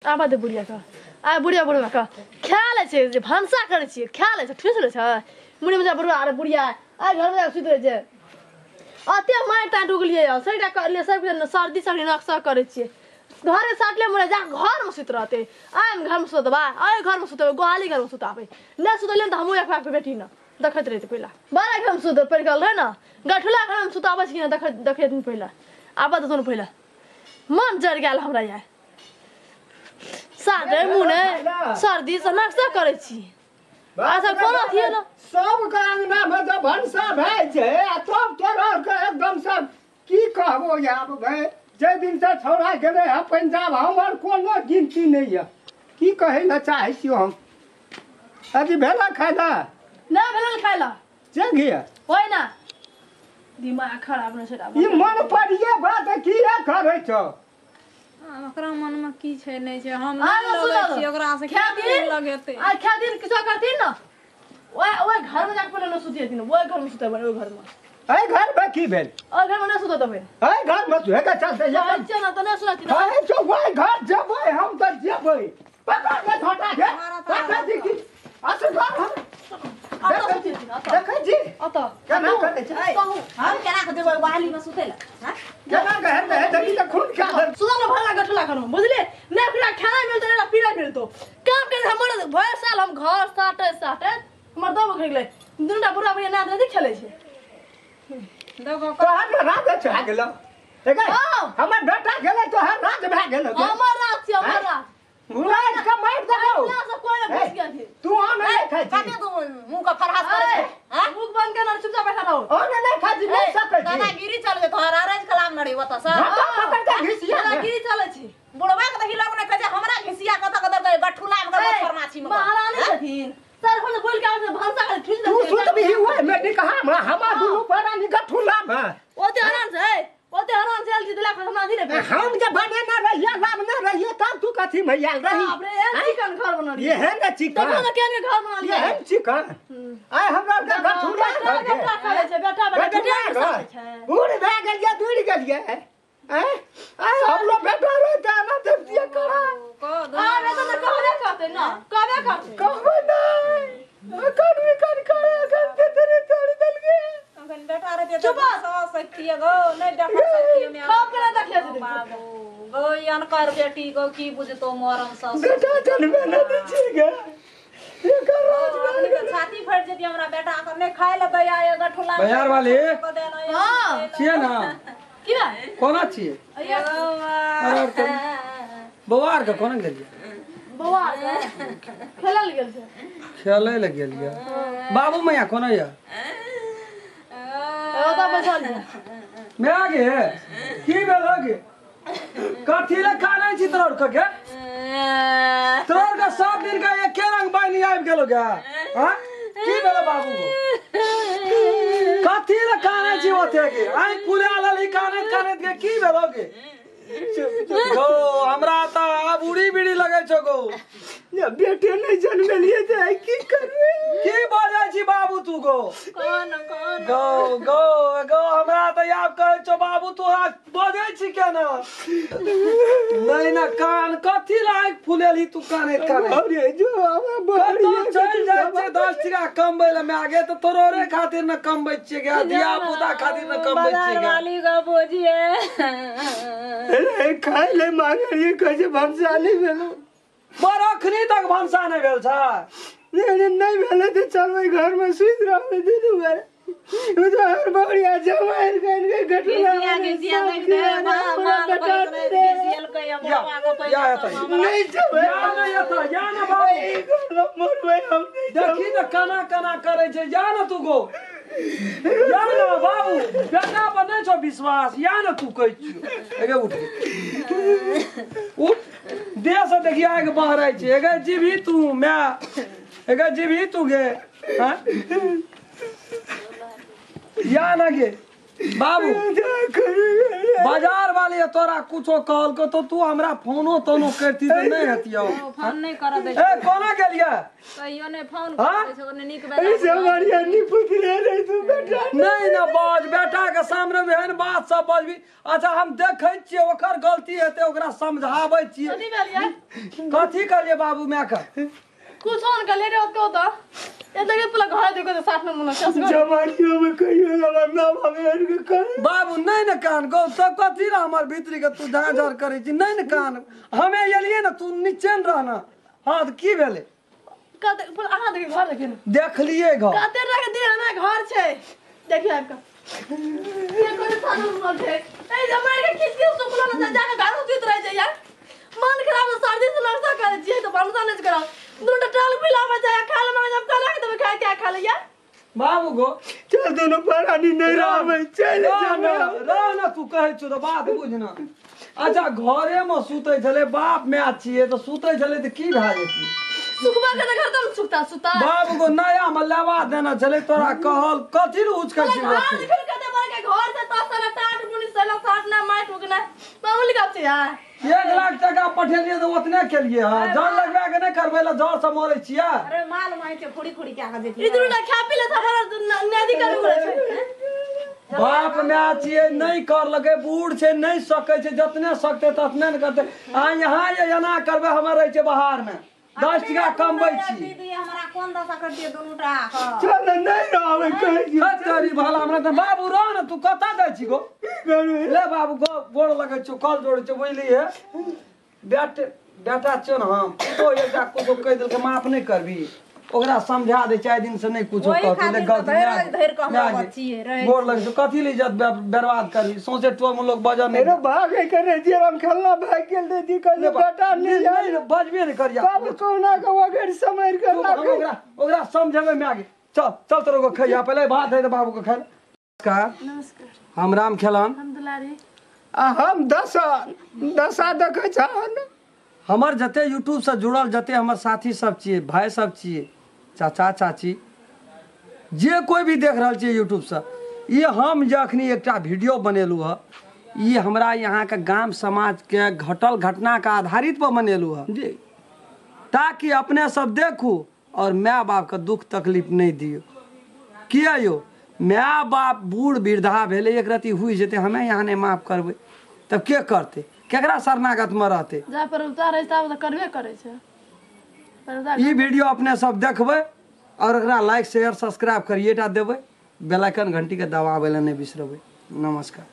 आबऽ दे बुढ़िया के आ बुढ़िया बुढ़वा के खा लै छै जे भनसा करै छियै खा लै छै ठूसि लै छै मुड़ी मे जा बुढ़वा अरे बुढ़िया आइ घरमे जा सुति रहै छै अते मारि ताटि उगलियै हँ सभटा करलियै सब सर्दी सब नक्शा करै छियै घरे साटले मरे जा घरमे सुति रहतै आइ हम घरमे सुतबै आइ घरमे सुतबै गोहाली घरमे सुताबै नहि सुतलियै तऽ हमहूँ एक बापके बेटी ने देखैत रहतै पहिला बड़ा घरमे सुत पड़ि गेल रहै ने गठुला घरमे सुताबै छै कि नहि देखैत देखैत पहिला आबऽ देतौ ने पहिला मन जरि गेल हमरा यार साटे मुने सर्दी से नक्शा करै छी अच्छा कोनो अथी न सब के अंगना में जब भनसा भए छै आ तब तोरा के एकदम से की कहबो आब भाई जे दिन से छौड़ा गेलै हँ पंजाब हमर कोनो गिनती नहीं है की कहै लए चाहै छियौ हम अथी भेला खाय लए नहि भेलै खाय लए चेंग हिया होय ना दिमाग खराब नहि छै ई मन परिये बात किया करै छौ ओकरा मन में की छै नहीं छै हम आ नहीं ना लगै सुनो छी ओकरा से खा की दिन लगेतै आ खा दिन किछो करथिन न ओए ओए घर में जाके पहिले न सुतियथिन ओए घर में सुतेबै ओए घर में एहि घर में की भेल ओए घर में नहि सुतऽ देबै एहि घर में तू हेके चलते कहै छियै न तऽ नहि सुनथिन कहै छौ ओहि घर जेबै हम तऽ जेबै पकड़ के झोटा के पकड़ जी की असगर हम अतऽ सुतियथिन अतऽ देखै छी अतऽ केना करै छै कहू हम केना के जेबै बाली में सुतै लए हैं केना के हेतै हेतै ई तऽ खून खा देल सुतल न भरला गठला घर में बुझलिए नहि ओकरा खाना मिलतो नहि पीना मिलतो काम करे हमर भरि साल हम घर साटे साटे हमर दम उखड़ि गेलै दुनूटा बुढ़ा बुढ़िया नाद नदी खेलै छै देखो तोहर ने राज भए गेलौ देखै हँ। हमर बेटा गेलै तोहर राज भए गेलौ हमर राज छै हमर राज मुराद के मारि देबौ अपना से कोई नहि घुसि गेल तू आन नहि खाइ छी कते तू मुंह के फरहास करै छै हैं मुख बंद कर चुपचाप बैठा रहो आन नहि खाइ छी नहि सकै छी दादागिरी चल जेतो तोहर अरेंज कलाम नड़ी ओतऽ से झोटा पकड़ के घिसिया दे। दादागिरी चलै छै बुढ़वा के तऽ हिलक नहि कहै छै हमरा घिसिया कतऽ कतऽ गए गठुला में गए फार्मासी में महारानी छथिन सर हम बोल के आबै छै, भनसा करे ठुसि तू देलकै। सुतबिही ओहि में निकहा में हमर दुनू प्राणी गठुला में ओते हरान छै ओते हरान छै जी दिला हमरा अथी नहि भेल। हम जे बनेने रहियै लाबने रहियै तब तू कथी में आयल रही बाप रे एहन चिकन घर बनल एहन ने चिकन देखो ने केहन के घर बनल एहन चिकन आइ हमरा आरके गठुला बेटा घर के बेटा करै छै बेटा बेटा गठुला बेटा घर छै बूढ़ भए गेलियै दूर गेलियै आँय आइ हमरो बेटा रहतै ना देवतिया करा आ बेटा तऽ कहबे करतै न कहबे करतै कहबै नहि करबी कर कर कर तेरे तोड़ देलकै अखन बेटा रहते चुप। तऽ सह सकतियै गो नहि देख सकतियै my खा के नहि देखले छै बाबू गो अनकर बेटी गो की बुझतो मरम सस बेटा जनमे नहि दै छियै गे एकर राज भए गेलै छाती फाटि जेती हमरा बेटा के नहि खाय लए दैया ये गठुला बाजार वाली? हँ छियै ने की भेल कोना छियै अरे तो बौआ आरके कोना गेलियै बौआ खेलल गेल छै खेलै लए गेलियै बाबू मैया कोना यऽ ओतऽ बैसल छै माय गे की भेल गे कथी लए कानै छी तोरा आरके गे तोरा आरके सब दिन के एके रंग बहिनी आबि गेलो गे हँ की भेल बाबू गो कथी लए कानै छी ओते गे आँखि फुला लेलही कानैत कानैत गे की भेल गे गो हमरा तऽ आब उड़ी बीड़ी लगै छौ गो या बेटे नहि जनमेलियै तऽ आइ की करबै की बजै छी बाबू तू गो कोन कोन गो गो गो हमरा तऽ आब कहै छौ बाबू तू आज बजै छी केना नहि ने कान कथी लए आँखि फुलेलही तू कानैत कानैत अरे जो हमरा कतौ बड़ी चलि जाइ छियै 10 टका कमबै लए माय गे तऽ तोरे खातिर ने कमबै छियै गे धिया पुता खातिर ने कमबै बाजार छियै गे वाली गो बुझिए अरे खाय ले मांगलियै कहै छै भनसा नहि भेलौ पर अखनी तक भनसा नहि भेल छै नहि नहि भेलै तऽ चलबै घरमे सुति रहबै दुनू गोरे ओ तो हर बढ़िया जमाइन काटि के गठुला घिसिया घिसिया देख दे माल बेटा पैसा घिसियल के या बुढ़वा के या पैसा एतै नहि जेबै या ने एतै या ने बाबू ई घरमे मरबै हम नहि देखी ने केना केना करै छै या ने तू गो या ने बाबू बेटा पर नहि छौ विश्वास या ने तू कहै छियौ एगे उठ गे। उठ देह से देखिया आगि बहराइ छै एगे जीबही तू my एगे जीबही तू गे हँ या ना गे बाबू बाजार वाले तोरा कुछो कहल को तो तू हमरा फोनो तोनो करती त नहीं हतियो। फोन नहीं कर दे। ए कोना गेलिए कहियो नहीं फोन कर दे छै नीक बेटा। ऐसे हमारी अन्नी पुतले रे तू बेटा नहीं ना बाज बेटा के सामने में एहन बात सब बाजबी। अच्छा हम देखै छियै ओकर गलती हेतै ओकरा समझाबै छियै। कथी भेलिए कथी कहलिए बाबू my के? कुछो न कहलिए रे ओतो त एते के पूरा घर देखो त साथ में मुना चस जवानियों में कहियो हमर नाम हमें के कर बाबू नहीं न कान गो सब कथी रह हमर भीतरी के तू झाड़ झाड़ करै छी नहीं न कान हमे एलिए न तू निचेन रहना। हां त की भेलै? कते अहाँ देखे घर देखे न देखलिए घर कते रख दे ना घर छै देखिए आपका ये कोन साधन बोल छै ए जमार के खींच के सुखलो न जाके घर सुत रह छै यार मन खराब सर्दी से नशा करे छियै त भनसा नहीं करब दुनू टाल पिलावे जाय खा ले मगर जब खा ले त खा के खा ले यार। बाबू गो चल दोनों प्राणी नहीं रहबै चल जा रह ना तू कहै छौ त बात बुझ ना। अच्छा घरे में सुतै छलै बाप my छियै त सुतै छलै त की भए जेतै? सुखबा के घर त सुखता सुता बाबू गो नया में लेवा देना छलै तोरा कहल कथी रे उचकै छी? घर देखल कते बड़ के घर से त सारा टाट बुनी सला साट ना माइट उगना मामूली गप छै यार। 1 लाख टका पठेलिए त ओतने केलिए हां जान लगवा के नहीं करबै ला जर से मरै छियै। अरे माल माइ के खुड़ी खुड़ी के आगे ई दुनू ना खा पी ले त नदी कर उड़े छै। बाप my छियै नहीं कर लगे बूढ़ छै नहीं सकै छै जतने सकते ततने न करते। आ यहाँ एना करबै हमर रहै छै बाहर में 10 टका कमबै छी। दीदी हमरा कोन दशा कर दिए दुनू टा चल नहीं रहबै कहै छी तेरी भला हमरा त बाबू रह न तू कत जाइ छी गो ले बाबू गो गोड़ लगै छौ कल जोड़ै छौ बुझलिए बेटा छियौ न हम तो एकटा कुछो कहि देलकै माफ नहीं करबी ओकरा समझा दे चारि दिन से नहीं कुछो कहतै ले गलती गोड़ लगै छौ कथी ले इज्जत बर्बाद करबी सौंसे टोल में लोग बजर नहीं रे भागे के रे जे हम खेलना भाग गेल दे दी कहले बेटा नहीं नहीं बजबे नहीं करिया बाबू कोना के वगैर समझ के ओकरा ओकरा समझेबै my के चल चल तोरो को खैया पहले भात है त बाबू के खाइ। नमस्कार नमस्कार। हम राम खेलन हम दुलारी आ हम दशा दशा देखै छहन। हमर जते यूट्यूब से जुड़ल जते हमर साथी सब छियै भाई सब छियै चाचा चाची जे कोई भी देख रहल छियै यूट्यूब से ये हम जखनी एकटा वीडियो बनेलहुँ हँ ये हमरा यहाँ के गाम समाज के घटल घटना के आधारित पर बनेलहुँ हँ जी ताकि अपने सब देखू और my बाप के दुख तकलीफ नहीं दियौ। किया यौ my बाप बूढ़ वृद्धा भेलै एक रति हुइ जेतै हमे यहाँ नहीं माफ करबै तब के करतै केकरा शरणागत में रहतै? जा पर उतार है तब करबे करै छै। ई वीडियो अपने सब देखबै और एकरा लाइक शेयर सब्सक्राइब करिएटा देबै बेल आइकन घंटी के दबाबै ला नहीं बिसरबै। नमस्कार।